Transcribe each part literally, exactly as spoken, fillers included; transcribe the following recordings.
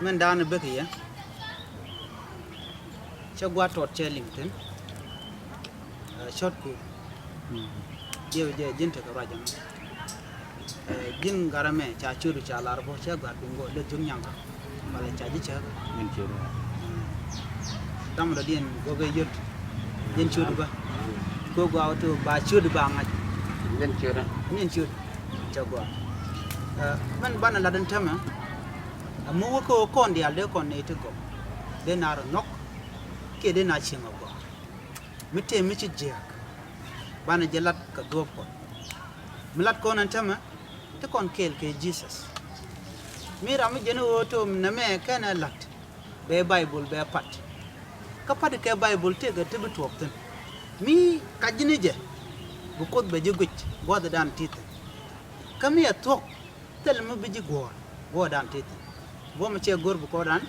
Ɛn da̱a̱n bek yɛ cɛ gua̱a̱t tɔt cɛ liŋ thi̱n. Ɛ, cɔt ku diɛw jɛ ji̱n tekɛ ruac ɛmɔ. Ɛ, ji̱n gat ɛmɛ ca ciötdu ca lar bä cɛ gat duŋ gɔ lɛ thiök nyaŋkä. Walɛ ca ji̱ cäkä. Min ciötdu. Dam lɔ diɛn gɔbɛ yöt. Ji̱n ciötdu bä. Kɛ gɔaa wä ti ba ciötdu ba ŋa̱c. Min ciötdu. Min ciötdu. Cɛ gɔaa. Ɛ, mɛn banɛ lat ɛn tämɛ. Ɛ, mi wä kä kɔn diaal dee kɔn nɛy ti gɔw. Dee na rɔ nhɔk kiɛ dee na cieŋ ɛ gɔaa. Mi tëë mi ci jiääk banɛ jɛ lat kɛ duɔ̱ɔ̱p kɔn. Mi lat kɔn ɛn tämɛ ti kɔn kɛɛl kɛ Jesus. Mi ram mi jɛn ɣöö to̱o̱m nɛmɛ kɛnɛ la̱t bɛ Baibol bɛ pat. Kä pat kɛ Baibol tëëkɛ ti bi tuɔɔk thi̱n. Mi kac ji̱n jɛ bi Kuoth bɛ ji̱ guic gua̱thdan ti thi̱n. Kä mi ɛ thuɔ̱k thil mi bi ji̱ guɔ̱ɔ̱r guɔ̱ɔ̱rdan ti thi̱n. Buɔ̱m cɛ go̱r bi kɔɔrdan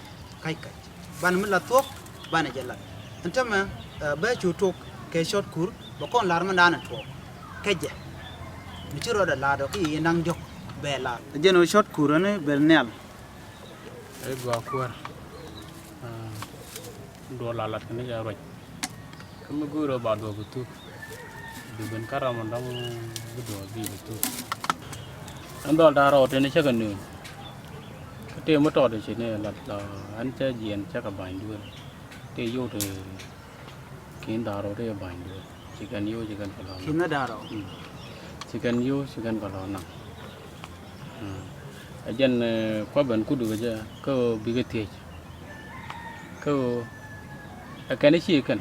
kac kac. Banɛ mi la thuɔ̱k banɛ jɛ lat. Ɛn tämɛ, ɛ, bɛ cu tok kɛ cɔt kur bɛ kɔn lar mi da̱a̱n tuɔɔk kɛ jɛ. Mi ci rɔɔdɛ lar dɔ̱k i̱ naŋ diɔ̱k bɛ lar. Jɛn ɣöö cɔt kur ɛn bɛ nhial. Ɛ gɔaa kuäär. Aa, duɔl a lat kɛn jɛ ruac. Kä mi go̱o̱rä ba duɔ̱ɔ̱p bi thuk. Bi ben kä ram dɔ̱ŋ bi duɔ̱ɔ̱p bi bi thuk. Ɛn dhɔl da̱ŋ rɛw tëë ni cä kɛ nööny. Kä tëë mi tɔɔt ci ni lat la ɛn cä jiɛn cä kɛ ba̱ny duël. Tëë yio̱w tëë ki̱n da̱ŋ rɛw tëë ba̱ny duël. Ci kɛn yio̱w ci kɛn kɛ lɔ naŋ. Ki̱n da̱ŋ rɛw. Mm. Ci kɛn yio̱w ci kɛn kɛ lɔ naŋ. Mm. Ɛ jɛn, eh, kua̱ ben kudu kɛ jɛ kä bikɛ thiec. Kä ɣöö ɛ kɛn i̱ ci kɛn.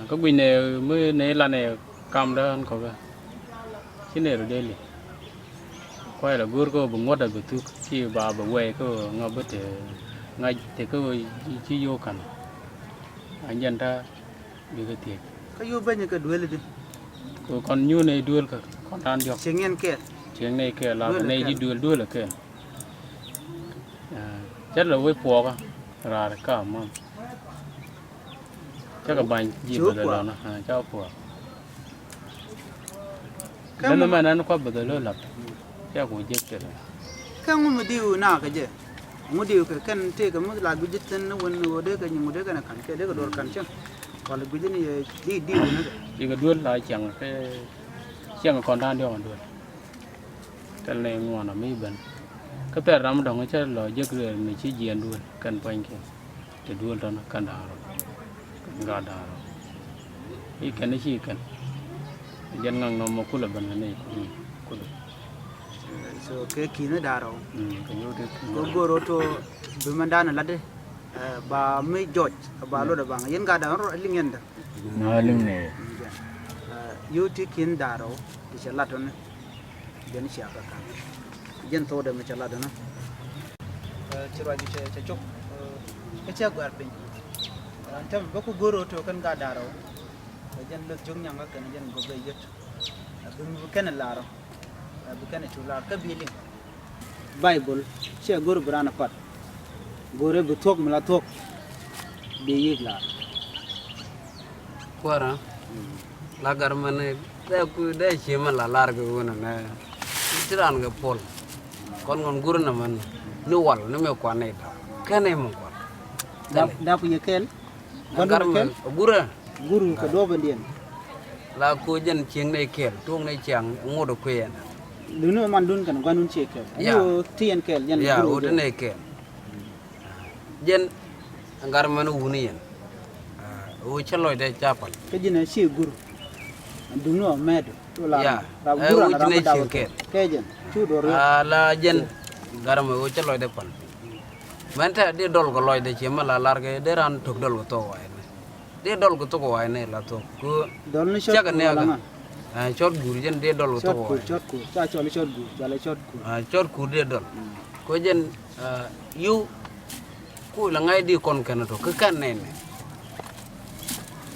Kä guic nɛ mi nɛ i̱ lanɛ kamdä ɣän kɔkä. Ci nɛ rɔ dee li̱w. Kuay la go̱o̱r kä ɣöö bi ŋuɔ̱t a bi thuk ci ba bi wɛy kä ɣöö ŋa bi te ŋa̱c te kä ɣöö ci yio̱w ka̱n. An jɛn ta̱a̱ bikɛ thiec. Kä yio̱w beny kɛ duëël i̱di. Kɛ kɔn nyuun ɛ duëël kä kɔn da̱a̱n diɔ̱k. Cieŋ yɛn kɛɛl. Cieŋ nɛ kɛɛl la nɛ ji̱ duëël duëël ɛ kɛɛl. Cä lɛ wec puɔkä raar ka mam. Cä kɛ bany ji̱ bädhɛ lɔnä cä puɔk. Lɛn mɛn ɛn kuath bädhɛ lo̱ lath. Cä ku jek tɛlɛ. Kä ŋu mi diw na kä jɛ? Ŋu diw kɛ kɛn tëëkɛ mi la gui̱c thi̱n ni wen ni ɣöö dee kɛ nyi ŋu dee kɛn ɛ ka̱n kɛ dee kɛ duɔr ka̱n cä. Wal gui̱c ni yɛ di diw ni kɛ. Cikɛ duel la ciaŋ kɛ ciaŋ kɔn da̱a̱n diɔ̱k duel. Thil ni ŋuɔnɔ mi ben. Kä thɛr ram dɔ̱ŋ cä lɔ jek rɛɛr mi ci jiɛn duel kɛn pua̱nykiɛn. Ti duel tɔn kɛn da̱a̱n rɔ. Kɛn gaat da̱a̱n rɔ. I̱ kɛn i̱ ci kɛn. Jɛn ŋaŋ nɔmɔ kulɛ ben kɛn i̱ kul. So kɛ ki̱n i̱ da̱a̱n rɔ. Mm, kɛ nyuut i̱ ki̱n. Kɛ go̱r rɔ to bi mɛn da̱a̱n lat i̱. Ba mi jɔc ba luɔt a baŋ yɛn gaat da̱a̱n rɔ liŋ yɛn dä. Na liŋ nɛ. Yio̱w ti ki̱n da̱a̱n rɔ ti cɛ lat tɔn i̱. Jɛn cia kä ka̱n. Jɛn thok dee mi cɛ lat ɛnɔ. Ci ruac cɛ cɛ cop. Kä cɛ gua̱a̱r piny. Ɛn tɛm bä ku go̱r ɣöö to̱ kɛn gaat da̱ŋ rɛw. Jɛn luth jiök nyaŋ kä kɛn jɛn gɔp bɛ yet. Bi mi bi kɛn lar ɔ. Bi kɛn cu lar kä bi liŋ. Baibol cɛ go̱r bi raan apath. Go̱rɛ bi thuɔ̱k mi la thuɔ̱k. Bi yiëk lar. Kuäärä la gar mɛn dee ku dee cie mɛn la lar kɛ wun ɛnɛ. Ci raan kɛ puɔl kɔn ŋɔn gurä nɛ mɛn ni wal ni mɛ kuan ni dap kɛn ni mɛ kuan. Dap dap yɛ kɛl. La gar mɛn gurä. Guru kɛ duɔp indiɛn. La ku jɛn cieŋ ni kɛl tuɔk ni ciaŋ ŋot kuɛ ɛn. Duni man dun kɛn guan dun cie kɛl. Ya. Ni ti yɛn kɛl jɛn guru. Ya wut ni kɛl. Jɛn ɛ gat mɛn wuni yɛn. Ɛ ɣöö cä lɔcdɛ ca pal. Kä ji̱n ɛ ci gur. Duŋni ɔ mɛɛt ɔ la. Ya. Ɛ ɣöö ci nɛ ci kɛɛl. Kɛ jɛn cu duɔr. A la jɛn gat mɛ ɣöö cä lɔcdɛ pal. Mɛn tɛ di dɔl kɛ lɔcdɛ ci mɛ la lar kɛ dee ran tok dɔl kɛ thok wa̱i̱ nɛ. Dee dɔl kɛ thok wa̱i̱ nɛ la thok. Dɔl ni cɔt gur wala ŋa? Ɛ cɔt gur jɛn dee dɔl kɛ thok wa̱i̱. Cɔt kur, cɔt kur. Ca cɔl cɔt gur, cɔl cɔt kur. Ɛ cɔt kur dee dɔl. Kɛ jɛn yio̱w ku la ŋa̱c di kɔn kɛn tɔ kä kɛn nɛnɛ.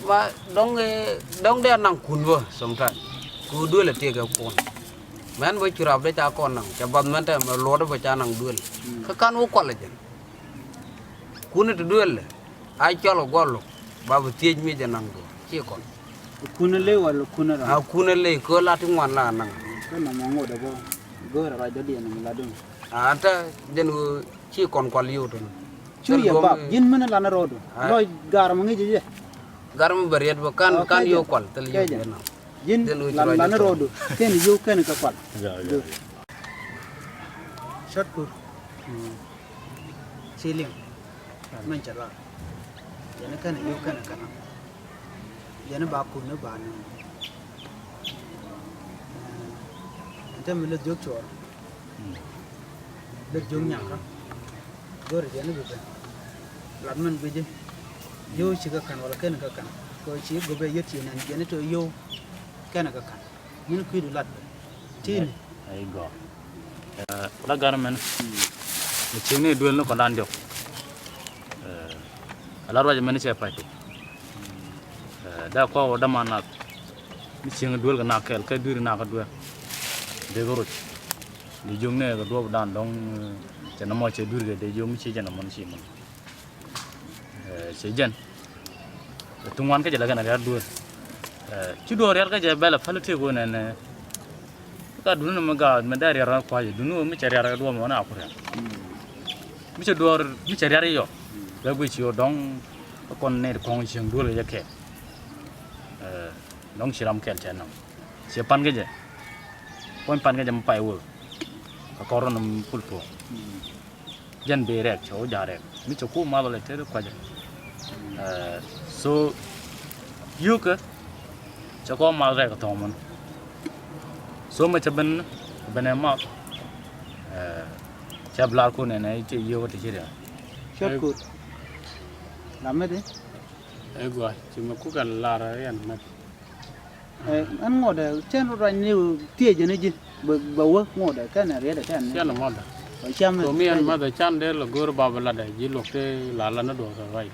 Ma dɔ̱ŋ dɔ̱ŋ dee anaŋ kun bä sometime. Ku duël a tiɛkɛ kun. Mɛn bä curap dee ca kɔn naŋ ca bath mɛn tɛm luɔt bä ca naŋ duël. Kä kan wä kual a jɛn. Kun ti duël a cɔl kɛ guɔl luk ba bi thiec mi jɛ naŋ duɔ̱ɔ̱r ci kɔn. Kun a ley wala kun a ram? A kun a ley köö la ti ŋuan la naŋ. Kä nɔmɔ ŋot a bä go̱o̱r a rac dɔ̱diɛn mi la duŋ. A ta jɛn ɣöö Ci kɔn kual yio̱w tun. Cu yɛ bap, ji̱n mini lan rɔɔdu. Lɔc gar mi ŋi̱ci jɛ. Gar mi bɛ riɛt bä kan, kan yio̱w kual, thil yio̱w jɛ na. Ji̱n lan rɔɔdu. Kɛn yio̱w kɛn kɛ kual. Cɔt kur. Ci liŋ. Mɛn cɛ luaak. Yɛn kɛn yio̱w kɛn kɛ na. Yɛn ba kun ni ba ni. Ɛn te mi lɛ dhiök cuɔr. Lɛ dhiök nyakä. Go̱r yɛn bi ben. Lat mɛn gui̱ci. Yio̱w ci kɛ ka̱n wala kɛn kɛ ka̱n. Kɛ ci go̱bɛ yet ci nɛn yɛn te yio̱w kɛn kɛ ka̱n. Min kui̱du lat. Tini. Ai gɔaa. La gar mɛn. Mi cieŋni duel ni kɔn dan diɔk. Ala ruac mɛn cɛ pay tu. Da kɔ wä dama nak. Mi cieŋ duel kɛ nak kɛl kɛ dueri nak kɛ duel. Dee kɛ ruc. Di juŋ ne kɛ duɔp dan dɔŋ. Cɛ nɔmɔ cɛ dueri kɛ dee juŋ mi ci jɛ nɔmɔ ni ci mɔn. Cɛ jɛn. Thuŋ wan kä jɛ lɛ kɛn a riat duel. Ci duɔl riat kä jɛ bɛl a päl ti ku nɛn. Ka duni ni mi gaat mi dee riat kua̱c duni mi cɛ riat duɔl mi wä na ku riat. Mi cɛ duɔl mi cɛ riat yɔ. Bɛ gui ci wä dɔŋ. Kɔn nɛy ti kɔŋ cieŋ duel kɛ jɛ kɛɛl. Dɔŋ ci ram kɛɛl cɛ nɔm. Cɛ pan kä jɛ. Kuɔny pan kä jɛ mi pay wä. Kɛ kɔr rɔ nɔm pul puɔ̱k. Jɛn bi rɛk cɛ wä ja̱ rɛk mi cɛ ku math lɛ te ri kuacɛ. So yio̱wkɛ cɛ kɔ math rɛk thɔŋ mɔn. So mɛ cɛ ben ben ɛ math. Cɛ bi lar kun nɛnɛ cɛ yio̱wkɛ ti ci riɛk. Cɔt kut. Lamɛ di. Ɛ gɔaa ci mɛ kukɛ lar yɛn mɛ. Ɛn ŋuɔ̱tdɛ cɛn ruac ni thiecä ni ji̱ bɛ wä ŋuɔ̱tdɛ kɛn rietdɛ kɛn ni. Cɛn mɔtdɛ. Bɛ cam. Kɛ mi ɛn mathɛ can dee lɛ go̱o̱r ba bɛ latdɛ ji̱ luɔk ti la la ni duɔth kɛ ruac.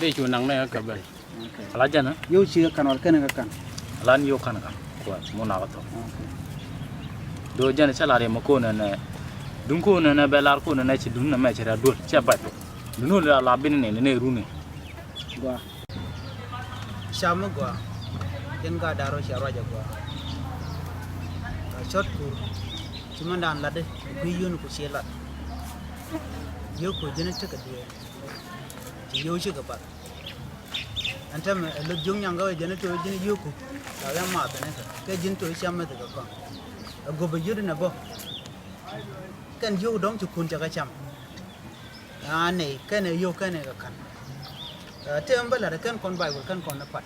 Dee cu naŋ nɛ kɛ bɛl. Ala jɛn. Yio̱w ci kɛ ka̱n wal kɛn kɛ ka̱n. Ala ni yio̱w ka̱n ka̱n kuɛ mun a kɛ thok. Do jɛn cɛ lar yɛ mɛ ko̱n ɛnɛ. Duŋ ko̱n ɛnɛ bɛ lar ko̱n ɛnɛ ci duŋ nɛ mɛ cɛ rɛ duɔl cɛ bac. Duŋ la la bin ni ni runi. Gua. Cam mi gɔaa, yɛn gaat da̱r rɔ cia ruac ɛ gɔaa. Cɔt kur ci mɛndan latdä guiy yun ku cie lat. Yio̱wku ji̱n tekɛ duëël ci yio̱w cikɛ bath. Ɛn täämɛ ɛ lo̱th jiök nyaŋ kä ɣöö ji̱n to̱ ji̱n yio̱wku la ɣän maath ɛn ɛ kɛ kɛ ji̱n to̱ cam meth kɛ kɔn. Ɛ go̱p ɛ yio̱t in ɛ bä kɛn yio̱w dɔ̱ŋ ci kun cɛ kɛ cam. Aa nɛy kɛnɛ yio̱w kɛnɛ kɛ ka̱n. Tëë mi bä la̱t ɛ kɛn kɔn Baibol kɛn kɔn ɛ pat.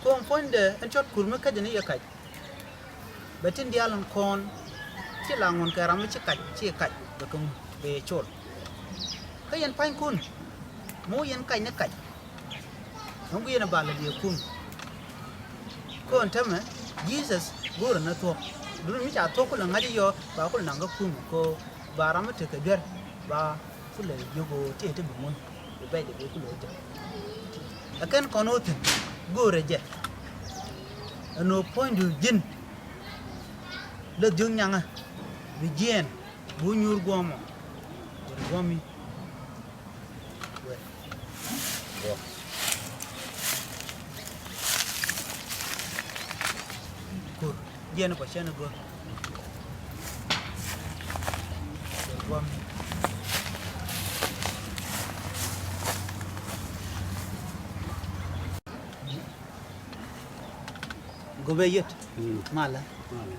Ko̱o̱m puɔ̱nydɛ ɛn cɔt kur mi käcɛ ni yɛ kac. Bɛ tin diaal ɛn kɔn ci la ŋun kɛ ram mi ci kac ci kac bɛ kɛ ŋun bɛ yɛ col. Kä yɛn pa̱nykun mi wä yɛn kac ni kac. Ɛn gui̱i̱n ɛ bal ɛ liɛɛkun. Kɔn täämɛ Jesus go̱o̱rä ni thuɔ̱k. Duundɛ mi ca thuɔ̱k kulɛ ŋa̱c i̱ yɔ ba kulɛ naŋ kä kun kɛ ɣöö ba ram mi tekɛ duer ba kulɛ jiök ɣöö tëë ti bi ŋun bi bɛc dee bi kulɛ jɛ. Ɛ kɛn kɔn ɣöö thi̱n go̱o̱rä jɛ. Ɛn ɣöö puɔ̱nydu ji̱n lɛ dhiök nyaŋä bi jiɛɛn bi wä nyuur guɔ̱ɔ̱mɔ. Guɔ̱ɔ̱mi. Kur jiɛn kɔ cɛn go̱r. Go̱bɛ yet malä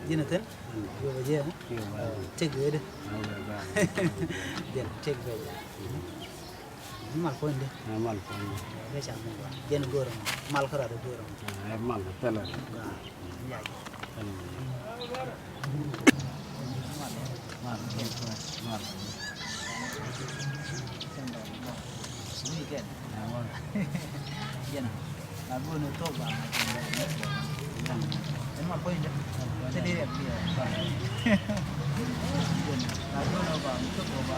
ji̱n kɛn. Go̱bɛ jɛ tëk wee di. Jɛn tëk bɛ jɛ. Mal puɔ̱nydi. Mal puɔ̱nydi. Kɛ ca mɛ gɔaa. Jɛn go̱o̱r ɛmɔ. Mal kärɔa di go̱o̱r ɛmɔ. Mal kɛ thilɛ. Gɔaa. Mal. Mal. Mal. Jɛn. La go̱o̱r ni thok ba. Jɛn mal puɔ̱nydi. Thilɛ rɛk. La go̱o̱r ni ba. Thok ba.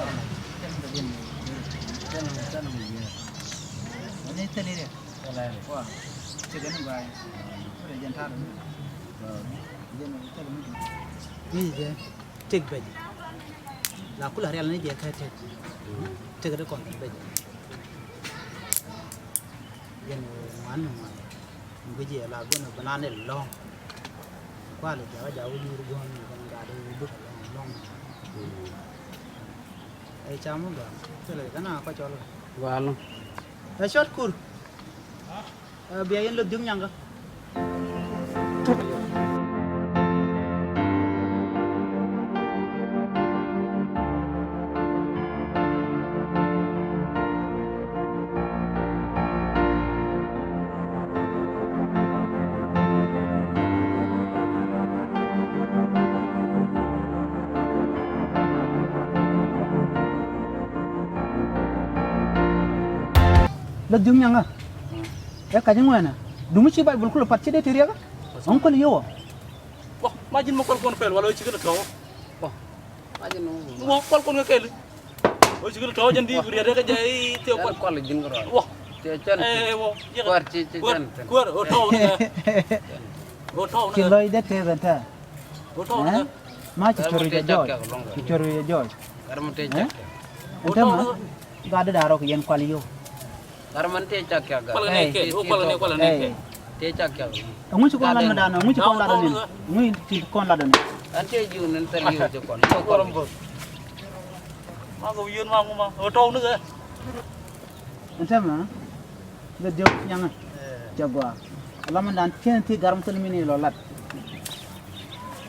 Jɛn. Jɛn. Jɛn. Ni thilɛ rɛk. Ni jɛ tëk bɛc. La kula rial ni jɛ kɛ tëk. Tëk di kɔn bɛc. Jɛn ŋuan ni ŋuan. Ŋuci jɛ la gɔn bɛ na ni lɔŋ. Kuali jɛ wa ja wä nyuur guɔn ni kɔn gat wä duk lɔŋ lɔŋ. Ɛ cam mi gɔaa. Thilɛ kɛ na kɔ cɔl kɛ. Gɔaa lɔ. Ɛ cɔt kur. Ɛ bia yɛn lɔ dhiök nyaŋkä. Lɔ dhiök nyaŋä. Ɛ kac ŋuɛnä. Duŋ ci Baibul kulɛ pat ci dee ti riɛkä. Ɔŋ kɔl yio̱wä. Wah, ma ji̱n ma kual kuɔn pɛl wala wä cikɛ ni tɔ̱. Wah, ma ji̱n wä kual kuɔn kɛ kɛl. Wä cikɛ ni tɔ̱ jɛn di riɛt kɛ jɛ i̱ thiɛ kual. Kual ji̱n kɛ rɔɔd. Wah. Cɛ cɛn. Ɛ wä. Kuar ci ci cɛn. Kuar o tɔ̱ ni kɛ. O tɔ̱ ni kɛ. Ci lɔc dee tëë bɛn tɛɛ. O tɔ̱ ni kɛ. Ma ci cor wi̱cɛ jɔɔc. Ci cor wi̱cɛ jɔɔc. Kar mi tëë cak. Ɛn tɛmɛ. Gat di da̱a̱r rɔ kɛ yɛn kual yio̱w. Lar mɛn tëë cak kiak gat. Kual nɛ kɛ, o kual nɛ, kual nɛ kɛ. Tëë cak kiak. Ɛŋu ci kɔn lat mɛ dan, ɛŋu ci kɔn lat ni? Ɛŋu ci kɔn lat ni? An tëë jiw ni thil yiw ci kɔn. Ci kɔn. Ma ko yun ma ŋuma, o tɔw ni kɛ. Ɛn tɛmɛ, bɛ diɛw nyaŋɛ. Cɛ gɔaa. Lar mɛn dan kɛn ti gar mi thil mi ni lɔ lat.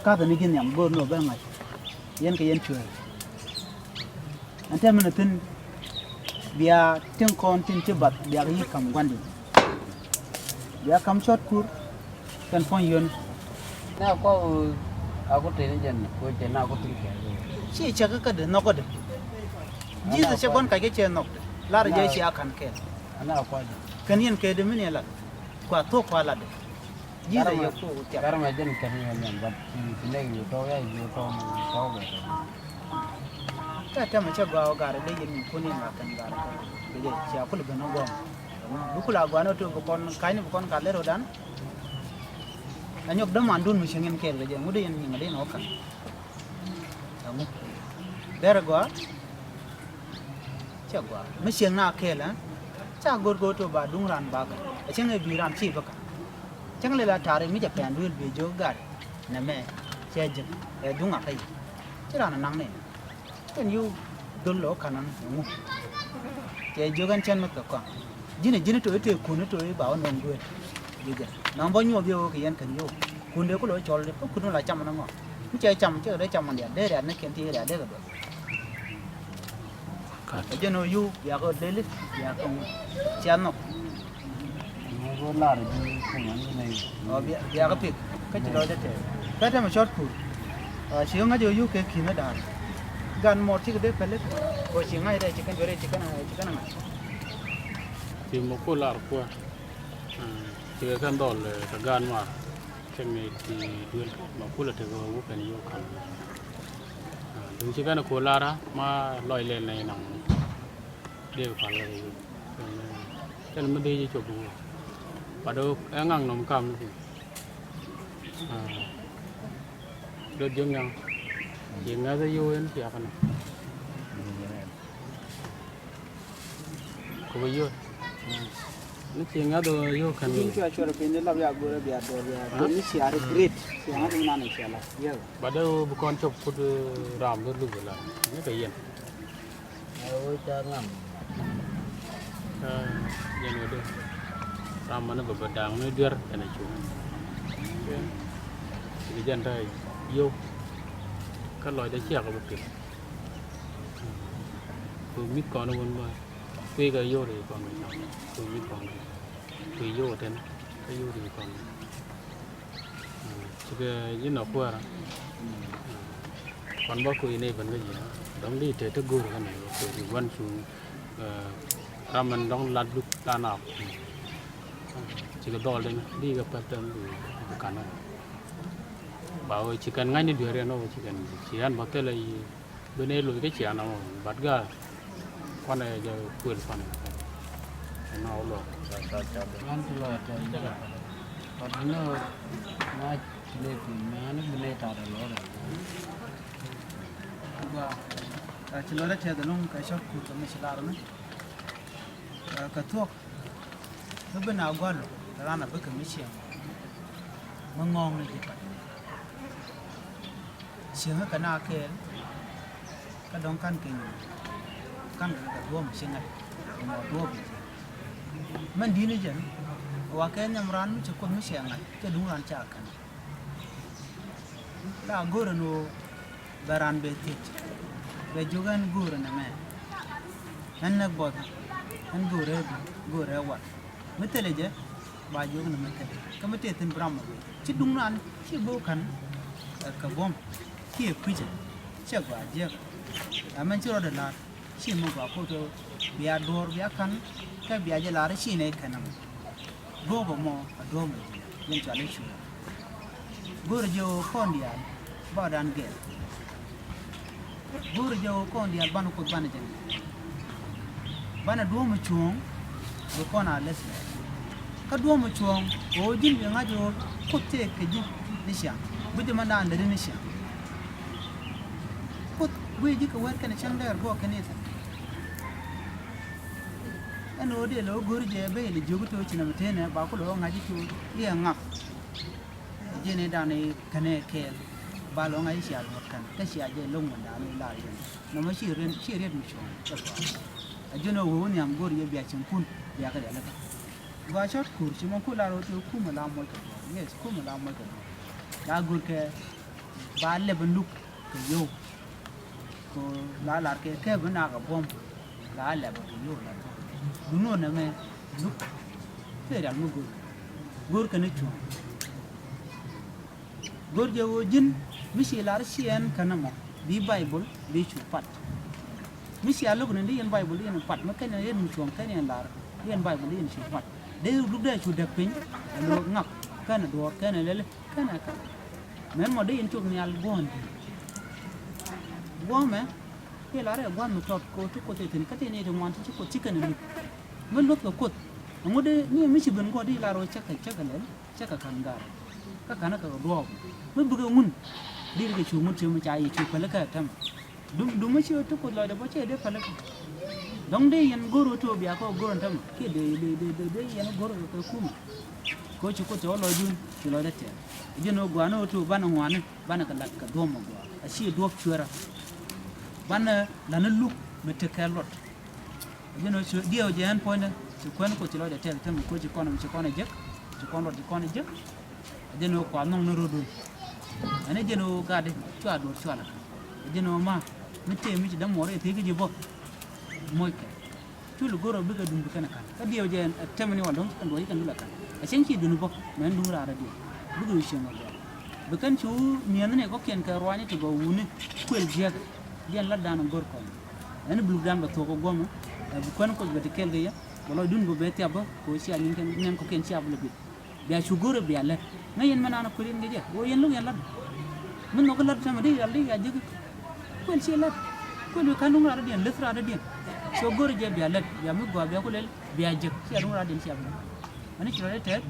Kath ni ji̱n nhiam go̱o̱r ni ɔ bɛ ŋa̱c. Yɛn kɛ yɛn cuɛ. Ɛn tɛmɛ ni thi̱n bia tin kɔn tin ci bath bia kɛ yi̱ ka̱m gua̱ndiɛn. Bia ka̱m cɔt kur kɛn puɔ̱ny yön. Na kua a ku teni jɛn ku jɛn na ku tin kɛ. Ci cɛ kä kädɛ nhɔk kädɛ. Ji̱th cɛ gua̱n kac kä cɛ nhɔk. Lar jɛ ci a ka̱n kɛɛl. Ana kua jɛ. Kɛn yɛn kɛ dee mi ni lat kua thok kua latdɛ. Ji̱th a yɛ ku thiak. Garmɛ jɛn kɛn yɛn yɛn bat ci ci nɛk yu tɔw ya yu tɔw tɔw bɛ. Kä tɛmɛ cɛ gɔaa ɔ garɛ dee yɛn mi kun in la kɛn garɛ kɛ jɛ cia kul ben ɔ gɔm. Bi kul a gɔaa ni ɔ tëë bi kɔn ka̱ny ni bi kɔn ka lɛr ɔ dan. A nyɔk däman dun mi cieŋ in kɛɛl kɛ jɛ ŋut in nyiŋ a dee ni ɔ ka̱n. Ɛŋu bɛr ɛ gɔaa. Cɛ gɔaa mi cieŋ na kɛɛl ɛ. Ca go̱r go̱r to ba duŋ ran ba kɛ a cieŋ ɛ bi ran ci bä kɛ. Cäŋ lɛ la ta̱a̱r mi jɛ pɛn duëël bi jiök gat nɛmɛ cɛ jek ɛ duŋ a kä yɛ. Ci ran a naŋ nɛn kɛn yio̱w dhol lɔ ka̱n ɔn ɛŋu. Cɛ jiök ɛn cɛn mi kɛ kɔaŋ ji̱n ɛ ji̱n ɛ to̱ i̱ tëë kun i̱ to̱ i̱ ba wä nɔŋ duëël. Ji̱ jɛ nɔŋ bä nyuɔth yio̱w kɛ yɛn kɛn yio̱w kun dee ku lɔ cɔl i̱ kä kun la cam ɛn ɛŋɔ. Mi cɛ cam cɛ kɛ dee cam ɛn diaal dee riat ni kɛn ti riat dee kɛ duɔth. Ɛ jɛn ɔ yio̱w biakɛ ɔ deli biakɛ ŋu cia nhɔk. Ɔ bia- biakɛ pik kä ci lɔcdä tɛɛk kä tɛmɛ cɔt kur. Ci ɣä ŋäc ɔ yio̱w kɛ ki̱n ɣä da̱a̱r. Gan mɔɔr cikɛ dee pɛl i̱ kɛ ɔ ci ŋa̱c rɛy ci kɛn juɛ rɛy ci kɛn ci kɛn ŋa̱c. Ci mɔ ku lar kuäär. Cikɛ kɛn dhɔl kɛ gaan maar. Cɛ mi ti duel ma kulɛ tekɛ wä kɛn yio̱w ka̱n. Duŋ ci kɛn ko lara ma lɔc lɛl nɛy naŋ. Dee kɛ pal kɛ yio̱w kɛn mi dee ci cop wä. Bat ɛ ŋaŋ nɔm kam ni. Dot ji̱ ŋaŋ ci ŋäth yio̱w in piakä nɔ. Kɛ bä yio̱w ni ci ŋa̱th ɔ yio̱w kɛn. Ji̱n cua cuɔr piny ni lap ya go̱rɛ bia dɔɔr bia dɔɔr ni cia regret cia ŋa̱th mi nan cia lap yio̱w. Ba dee bi kɔn cop kut ram bi luk bi la ni kɛ yɛn. Ɛ wee ca ŋa̱m. Yɛn wä dee ram mani bä bä da̱a̱ŋ ni duer kɛn a cu. Ci jɛn ta̱a̱ yio̱w kä lɔcdɛ ciak bi pil. Ku mi̱th kɔn wun bä kui̱ kɛ yio̱w ri kɔn kɛ cam ku mi̱th kɔn kɛ kui̱ yio̱w tɛn kä yio̱w ri kɔn kɛ. Cikɛ ji̱n ɔ kuäärä. Kɔn bä kui̱ ni ben kä ji̱ dɔ̱ŋ di te te go̱o̱r kä ni kui̱ di wan cu. Ram mɛn dɔ̱ŋ lat luk la naap. Cikɛ dhɔl den di kɛ pɛl tɛn di ka̱n. Ba wee ci kɛn ŋa̱cni dueeri ɛn ɔ ci kɛn ci ɛn bä thilɛ yi. Bi ni loc kä cian amɔ bat gaa. Kuanɛ jɛ kuël kuanɛ. Ɛn ɔ lɔ. Ɣän ti lɔ tɛm jɛ. Bat bi ni ma ci lɛ piny mɛ ɣän bi ni tat ɛ lɔ rɛ. Gua ci lɔ rɛ tɛth ɛlɔŋ kɛ cɔt kut kɛ mi ci lar ni. Kɛ thuɔk. Mi bi na gua̱l ran a bikɛ mi cieŋ. Mi ŋɔ̱ɔ̱ŋ ni ji̱ pat. Cieŋä kɛ na kɛɛl kä dɔ̱ŋ ka̱n kɛ nyin. Ka̱n kɛ kɛ duɔ̱ɔ̱p mi ci ŋa̱c kɛ mɔ duɔ̱ɔ̱p mi ci. Mɛn di̱t ni jɛn wa kɛ nhiam raan mi ci Kuoth mi ciɛ ŋa̱c cɛ duŋ raan ca kän. La go̱o̱rɛ ni ɣöö bɛ raan bɛ thiec bɛ jiök ɛn go̱o̱rɛ nɛmɛ. Ɛn nɛ buɔth ɛn go̱o̱rɛ bi go̱o̱rɛ wat. Mi thilɛ jɛ ba jiök ni mi thilɛ kä mi tëë thi̱n bi ram mɔ wee ci duŋ raan ci bo̱o̱ kän. Ɛ kɛ buɔ̱m kiɛ kui̱cɛ cɛ gɔaa jiäk. Ɛ mɛn ci rɔɔdɛ la̱r ci mi gɔaa ko̱t ɣöö bia duɔ̱ɔ̱r bia kän. Kä bia jɛ la̱r ci nɛ kän ɛmɔ. Go̱o̱k ɛmɔ a duɔ̱ɔ̱p mi ji̱ yɛn cɔal i̱ cuɔ̱ɔ̱ŋ. Go̱o̱rɛ jɛ ɣöö kɔn diaal ba ɔdan gɛɛr. Go̱o̱rɛ jɛ ɣöö kɔn diaal banɛ Kuoth banɛ jɛ ŋi̱i̱c. Banɛ duɔ̱ɔ̱p mi cuɔ̱ɔ̱ŋ bi kɔn a läth. Kä duɔ̱ɔ̱p mi cuɔ̱ɔ̱ŋ ɣöö ji̱n bi ŋa̱c ɣöö Kuoth tëë kɛ ji̱ ni ciaŋ bi jɛ mɛn daan lätdi ni ciaŋ. Kuoth guic ji̱ kɛ wɛr kɛnɛ cäŋ dɛɛr guɔk kɛn i̱ thi̱n. Ɛn ɣöö dee lo̱ go̱r jɛ ben ilɛ jiök i̱ to̱ ci nɛmɛ tënɛ ba ku lo̱ ŋa̱c i̱ to̱ i̱ ɛ ŋak. Ji̱n i̱ dan i̱ kɛnɛ kɛɛl ba lo̱ ŋa̱c i̱ cia luɔt kɛn kä cia jɛ lo̱ŋ wändan i̱ la yɛn. Nɔmɔ ci riet, ci riet mi cuɔ̱ɔ̱ŋ. A ji̱n ɣöö wee wä nhiam go̱r jɛ bia cieŋkun bia kɛ rialikä. Gɔaa cɔt kur ci mɔ ku lar ɣöö ti kumɛ la moc kɛ duɔ̱ɔ̱r. Yes, kumɛ la moc kɛ duɔ̱ɔ̱r. La go̱r kɛ ba lɛp in luk kɛ yio̱w. Kɛ la lar kɛ kɛ bi nak a buɔ̱m la lɛp a kɛ yio̱w la buɔ̱m. Duŋ nuɔn nɛmɛ duk. Thil rial mi go̱r. Go̱r kɛn i̱ cuɔ̱ɔ̱ŋ. Go̱r jɛ ɣöö ji̱n mi ci lar ciɛɛn kɛn ɛmɔ bi Baibol bi cu pat. Mi ci a lo̱k ni di yɛn Baibol di yɛn pat mi kɛn yɛn cuɔ̱ɔ̱ŋ kɛn yɛn lar di yɛn Baibol di yɛn cu pat. Dee duk dee cu däk piny. Ɛ lo̱k ŋak kɛn ɛ duɔ̱ɔ̱r kɛn ɛ lɛli kɛn ɛ kɛn. Mɛn mɔ dee yɛn cop nhial guɔ̱ɔ̱n di̱i̱t. Guɔ̱ɔ̱mɛ kiɛ lar ɛ gua̱n mi tɔt kɛ ɣöö ti Kuoth ɛ thi̱n kä ti ni ti ŋuan ti ci Kuoth ci kɛn ɛ luth. Mi luth kɛ Kuoth ɛŋu dee ni mi ci ben guɔ̱ɔ̱r di lar ɣöö cäkɛ cäkɛ lɛl. Cä kɛ ka̱n ga̱a̱r kä ka̱n kɛ duɔ̱ɔ̱p mi bikɛ ŋun. Di ri kɛ cu ŋut ciem ca yi cu päl kä tɛm. Dum dum mi ci ti Kuoth lɔcdɛ bä cɛ dee päl kä. Dɔ̱ŋ dee yɛn go̱r ɣä tuɔ bia kä go̱r ɛn tɛm kiɛ dee dee dee dee dee yɛn go̱r ɣä kɛ kumɛ. Kɛ ɣöö ci Kuoth cɛ wä lɔcdun ci lɔcdɛ tɛɛr. Ji̱n ɣä gua̱a̱n ɣä tuɔ banɛ ŋuani banɛ kɛ lat kɛ duɔ̱ɔ̱p mɛ gua̱a̱ a ci duɔ̱ɔ̱p cuɛrä. Banɛ la̱t ni luk mi tekɛ luɔt. Jɛn ɣöö cu diɛw jɛ ɛn puɔ̱nydä ci kuɛn Kuoth ci lɔcdɛ tɛth tɛm kɛ ɣöö ci kɔn ci kɔn ɛ jek ci kɔn luɔt ci kɔn ɛ jek. Jɛn ɣöö kua nhɔŋ ni rot duun. Ɛn jɛn ɣöö gatdi cua duɔt cua lɛ ka̱n. Jɛn ɣöö ma mi tëë mi ci dämuɔɔr i̱ thiec kä ji̱ bä. Moc kɛ cul i̱ go̱r ɣöö bikɛ duun bi kɛn ɛ ka̱n kä diɛw jɛ ɛn ɛ tɛm ni wal dɔ̱ŋ ci kɛn duɔt ci kɛn duun lɛ ka̱n. Ɛ cäŋ ci duun bä mɛ ɛn duun raar ɛ diɛw bikɛ ɣöö cieŋ ɛ gɔaa. Bi kɛn cu mi̱eethni kɔ̱kiɛn kɛ ruaacni ti gɔw wuni kuël jiäk. Diɛn latdan ɛ go̱r kɔn. Ɛn bi lukdan bɛ thuɔ̱k ɛ guɔ̱mä. Ɛ bi kuän Kuoth bɛ ti kɛɛl kɛ yɛ bɛ lɔcdun bä bɛ thiap bä kɛ ɣöö cia nyin kɛn nɛn kɔ̱kiɛn cia bi lɛ bit. Bia cu go̱rɛ bia lät ŋäc yɛn mɛn an kuël yɛn kɛ jɛ ɣöö yɛn lo̱k yɛn lat. Mi nhɔk lat tɛmɛ di yal di ya jek. Kuël ci lat kuël wi̱i̱ ka̱n duŋ rat dɔ̱diɛn leth rat dɔ̱diɛn. So go̱rɛ jɛ bia lät bia mi gɔaa bia ku lɛl bia jek cia duŋ rat dɔ̱diɛn cia bi lät. Ɛn ci lat di tɛth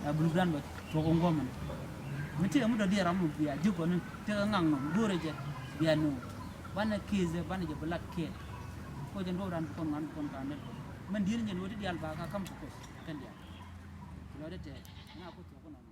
ɛ bi lukdan bä thuɔ̱k ɛ guɔ̱mä ni. Mi tëë mi dɔ̱diɛn ram mi bia jek kɔni tëë ŋaŋ nɔm go̱rɛ jɛ bia nööŋ. Banɛ ki̱i̱thɛ banɛ jɛ bi lat kiɛɛt. Kuoth jɛn duɔ̱ɔ̱p raan bi kɔn ŋuan bi kɔn ka̱n nɛt kɔn mɛn di̱i̱t ni jɛn ɣöö ti diaal ba ka ka̱m kɛ Kuoth kɛn diaal. Ci lɔcdɛ tɛɛth ɛn a Kuoth thuɔ̱k kɔn ɔn.